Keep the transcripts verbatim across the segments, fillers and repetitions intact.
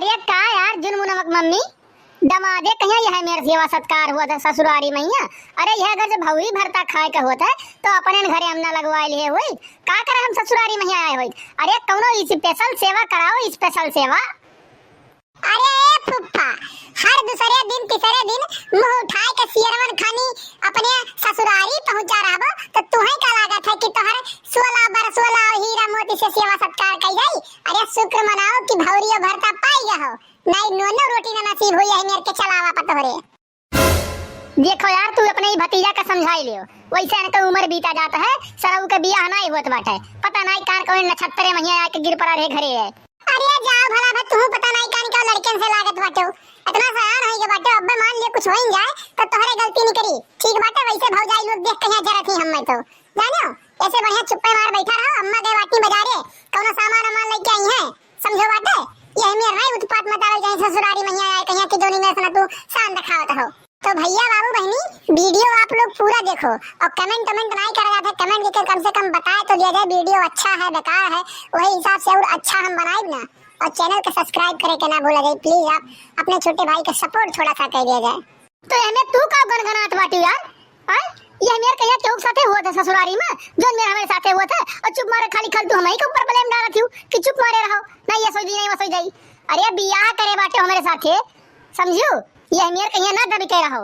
अरे का यार, जुनमुनवा क मम्मी, दमादे कहिया यह मेर सेवा सत्कार होत है ससुरारी मइहाँ। अरे यह अगर जब भौरी भरता खाए के होत है, तो अपने घरे अम्मा लगवाए लिहे होई। का करे हम ससुरारी मइहाँ आए होई? अरे कौनो special सेवा कराओ, special सेवा। अरे ए फुफ्फा, हर दूसरे दिन, तीसरे दिन मुँह उठाए के सियरवन खानी अपने ससुरारी पहुँचा रहबो, तो तुहैं का लागत है कि तोहर सोला बरसोला हीरा मोती से सेवा सत्कार कई जाई? अरे शुक्र मनाओ कि भौरी अउ भरता पाई गए हो, नाहीं नूनो रोटी ना नसीब होई यह मेर के चलावा पर तोहरे। देखो यार, तू अपने ही भतीजा का समझाई लियो, वैसे इनका उम्र बीता जात है, सरऊ के बियाह नाहीं होत बाटे, पता नाहीं कान कौन नक्षत्रे मइहाँ आके गिर पड़ा रहे घरे है। अरे जाओ भला भा, तू पता नाहीं कान का लड़कन से लागत बाटे, इतना सयान होई के बाटे, अब्बे मान लियो कुछ होइन जाए तो तोहरे गलती निकरी, ठीक बाटे? वैसे भौजाई लोग देख कहिया जरत ही हम्मे तो, जानो, ऐसे बढ़िया चुप्पे मार बैठा रहो, अम्मा गए बाटी बजारे, कौनो सामान अमान लेके आई हैं, समझो बाटे, यह मेर नाहीं उत्पात मचावे जाए ससुरारी मइहाँ आए कहिया कि जोनी मेर से ना तू शान दिखावत हो। तो भैया बाबू बहनी, video आप लोग पूरा देखो और comment वमेंट नाहीं करा जात है, comment करके कम से कम बताए तो दिया जाए video अच्छा है बेकार है, वही हिसाब से और अच्छा हम बनाइब ना। और channel के subscribe करे के ना भूला जाए please, आप अपने छोटे भाई का support थोड़ा सा कर दिया जाए। तो एमे तू का गनगनात बाटी यार? आय? यह मेर कहिया केहू के साथे होत है ससुरारी में, जोन मेर हमरे साथे होत है, और चुप मारे खाली खाली तू हमही के ऊपर blame डालत हूँ कि चुप मारे रहो, नाहीं ये सोई जाई, नाहीं वो सोई जाई। अरे बियाह करे बाटे हमरे साथे, समझू? यह मेर कहिया ना दबी के रहो।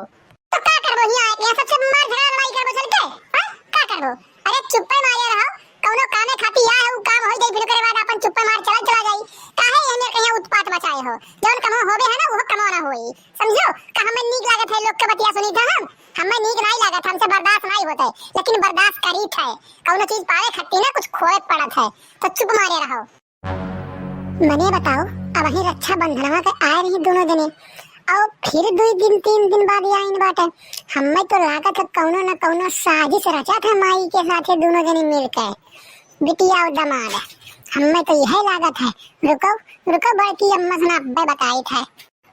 तो का करबो हियाँ आके? यहाँ सबसे मार झगड़ा लड़ाई करबो चल के? हाँ? का करबो? अरे चुप्पे मारे रहो, कौनो कामे खाती आए हो, उ काम होई जाई, फिर ओकरे बाद अपन चुप्पे मार चला, चला जाई। काहे ये मेर कहिया उत्पात मचाए हो? जौन कमो होबे है ना, वो कमो ना होई। समझो? का हमें नीक लागत है लोग के बतिया सुनी था हम? हमें नीक नाहीं लागत, हमसे बर्दाश्त नाहीं होत है, लेकिन बर्दाश्त करीत है। कौनो चीज पावे खाती ना कुछ खोए पड़त है, तो चुप मारे रहो। मने बताओ, अबहीं रक्षाबंधनवा के आए रही दुनो जने, और फिर दुई दिन, तीन दिन बाद ही आइन बाटे। हम्मे तो लागत है कौनो न कौनो साजिश रचत है माई के साथे दुनो जने मिलके। बिटिया और दमाद, हम्मे तो यह लागत है। रुको, रुको, बड़की अम्मा से ना अब्बे बताइत है।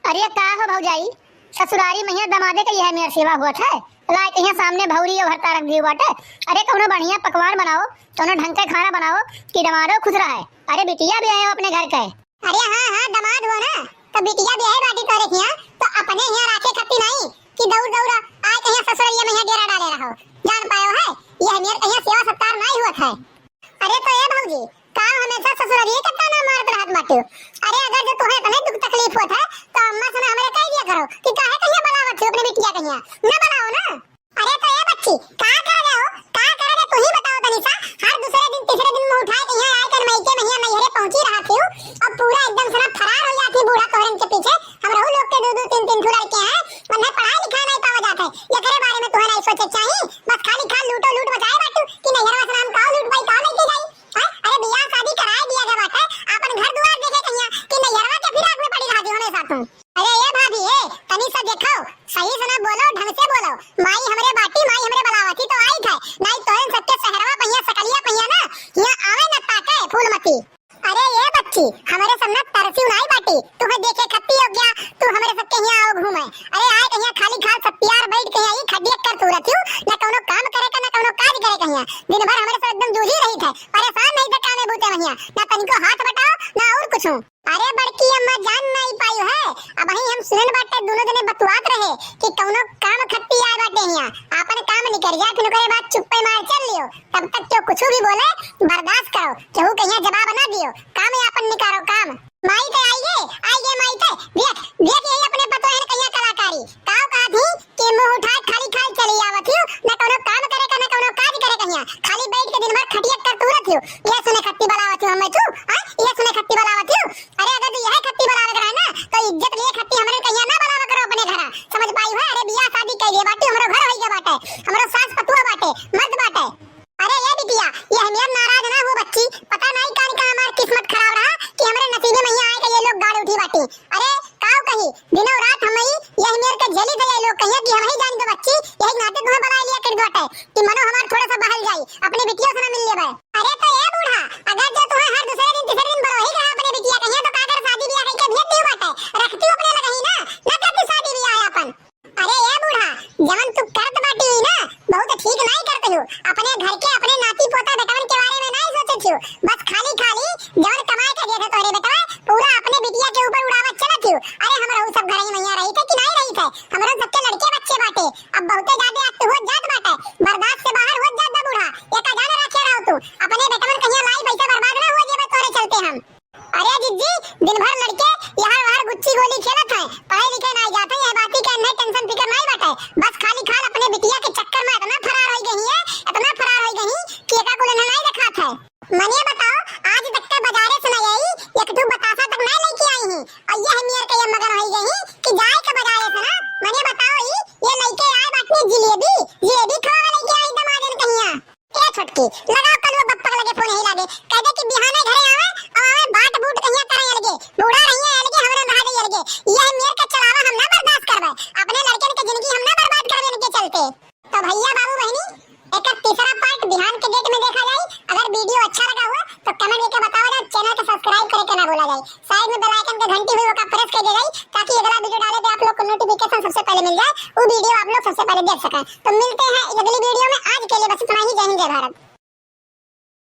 अरे का हो भौजाई, ससुरारी मइहाँ दमादे के यह मेर सेवा होत है? लाए कहिया सामने भौरी और भरता रख दियो बाटे। अरे कौनो बढ़िया पकवान बनाओ, कौनो ढंग के खाना बनाओ कि दमादो खुश रहे। अरे बिटिया भी आए हो अपने घर के। अरे हाँ, हाँ, दमाद हो ना, तो बिटिया भी आए बाटी तोरे हियाँ, तो अपने हियाँ राखे खाती नाहीं कि दौड़ दौड़ आए कहिया ससुररिया मइहाँ डेरा डाले रहो। जान पायो है, यह मेर कहिया सेवा सत्कार नाहीं होत है। अरे तो ए भौजी, का हमेशा ससुररिये के ताना मारत रहत बाटू? अरे अगर जो तोहे इतने दुख तकलीफ होत है, तो अम्मा से ना हमरे कह दिया करो कि काहे कहिया बुलावत हो अपने बिटिया कहिया। ना बुलाओ ना। अरे तो ए बच्ची, का कर रहे हो? का कर रहे तू ही बताओ तनी सा। हर दूसरे दिन, तीसरे दिन मुँह उठाए कहिया आए कर मइके मइहाँ नैहरे पहुँची रहत हो और पूरा एकदम से ना फरार हो जाती बूढ़ा तोहरन के पीछे। हमरहू लोग के दो दो तीन तीन ठो लड़के हैं, उन्हें पढ़ाई लिखाई नाहीं पावा जात है। एकरे बारे में तोहे नाहीं सोचे चाहिए, बस खाली खा लूटो लूट मचाए बाटू कि नैहरवा से नाम का लूट भाई का लेके जाई। हैं? अरे बियाह शादी कराए दिया गया बाटे, अपन घर दुआर देखे कहिया कि नैहरवा के फिराक में पड़ी रहती हमेशा तू। अरे ए भाभी, ए, तनी सा देखो, सही से ना बोलो, ढंग से बोलो। माई हमरे बाटी, माई हमरे बलावत ही तो आई थे, नाहीं तोहन सबके सहरवा पहिया, सकलिया पहिया ना, हियाँ आवे न ताके फूलमती। अरे ए बच्ची, हमरे सब ना तरसी नाहीं बाटी, तुहे देखे खत्ती हो गया, तू हमरे सबके हियाँ आओ घूमे। अरे आए कहिया खाली खाल सत्तियार बैठ के आई खटिया कर तू रखियो, ना कौनो काम करे का, ना कौनो काज करे कहिया। दिन भर हमरे सब एकदम जूझी रही थे, परेशान नहीं थे कामे बूते महिया, ना तनिको हाथ बटाओ, ना और कुछ। अरे बड़की अम्मा जान नाहीं पाई है, अबहीं हम सुनन बाटे दोनों जने बतुआत रहे कि कौनो काम खत्ती आए बाटे हियाँ, आपन काम निकरिया फिर ओकरे बाद चुप्पे मार चल लियो। तब तक क्यों कुछ भी बोले, बर्दाश्त करो, केहू कहिया जवाब ना दियो, काम यापन निकारो काम। माई तो आई गे, आई गे माई तो, देख, देख यही अपने पतोहन कहिया कलाकारी, काव कहा थी कि मुँह उठाए खाली खाल चली आवत हियो, न कौनो काम करे का, न कौनो काज करे कहिया, खाली बैठ के दिन भर खटिया कर तू रहत हियो, यह सुने खत्ती बलावत हियो हमें तू, हाँ, यह सुने खत्ती बलावत हियो। अरे अगर तू यह खत्ती बलावे के रहे ना, तो इज्जत लिए खत्ती हमरे कहिया ना बलावे करो अपने घरा, समझ पाई है? अरे बियाह शादी कर लिए बाटे, हमरो घर होई गया बाटे, हमरो सास पतुआ बाटे, मर्द बाटे। अरे ये बिटिया, ये हमें नाराज ना हो बच्ची, पता नाहीं कान का हमार किस्मत खराब रहा कि हमरे नसीबे में यहाँ आए के ये लोग गाड़ उठी बाटी। अरे काव कही, दिनों रात हम ही ये हमें के झेली थे ये लोग कहिए कि हम ही जान दो बच्ची, यही नाते तुम्हें बना लिया कर बाटे कि मनो हमार थोड़ा सा बहल जाई, अपने बिटिया से ना मिल लेबे। अरे तो ये बूढ़ा, अगर जो तुम्हें हर दूसरे दिन तीसरे दिन बरोही रहा अपने बिटिया कहिए तो का कर शादी ब्याह करके भेज दियो बाटे, रखती अपने लगही ना, ना करती शादी ब्याह अपन। अरे ए बूढ़ा, जवन तू करत बाटी हुई ना, बहुत ठीक नाहीं करत हो। अपने घर के, अपने नाती पोता बेटवन के बारे में नाहीं सोचत हो। बस खाली खाली जवन कमाए के देत हो तोहरे बेटवा, पूरा अपने बिटिया के ऊपर उड़ावत दिन भर लड़के यहाँ वहाँ गुच्ची गोली खेलत हैं, पढ़े लिखे नाहीं जात हैं, यह बाती के नहीं tension फिकर नाहीं बाटे। बस खाली खाल अपने बिटिया के चक्कर में इतना फरार होइ गई है, इतना फरार होइ गई कि एका कुल इन्हें नाहीं देखात है। मने बताओ, आज तक के बजारे से नाहीं आई, एक ठो बतासा तक नाहीं लइके आई ही। अउर यह मेर के ये मगन होइ गई कि जाए के बजारे से ना, मने बताओ, ई ये लइके आए बाटनी जिलेबी, जिलेबी खावे लइके आई दमादन कहिया। ए छोटकी, लगाओ कलुआ बप्पा के लगे फोन, यही लागे। कह दे कि बिहाने घरे आवे, अउर आवे बाट बूट कहिया करे अलगे। बूढ़ा रहिए अलगे, हमरे रहा जाइए अलगे। यह मेर के चलावा हम ना बर्दाश्त करबे। अपने लड़कन के जिंदगी हम ना बर्बाद करबे इनके चलते। तो भइया, बाबू, बहिनी, एकर तीसरा part बिहान के date में देखा जाई। अगर video अच्छा लगा हुआ तो comment करके बतावा जाए, channel के subscribe करे के ना भूला जाए। Side में bell icon के घंटी हुई ओका press कर दे जाए, ताकि अगला video डाले पे आप लोग को notification सबसे पहले मिल जाए, वो video आप लोग सबसे पहले देख सकें। तो मिलते हैं एक अगली video में, आज के लिए बस इतना ही। जय हिंद, जय भारत।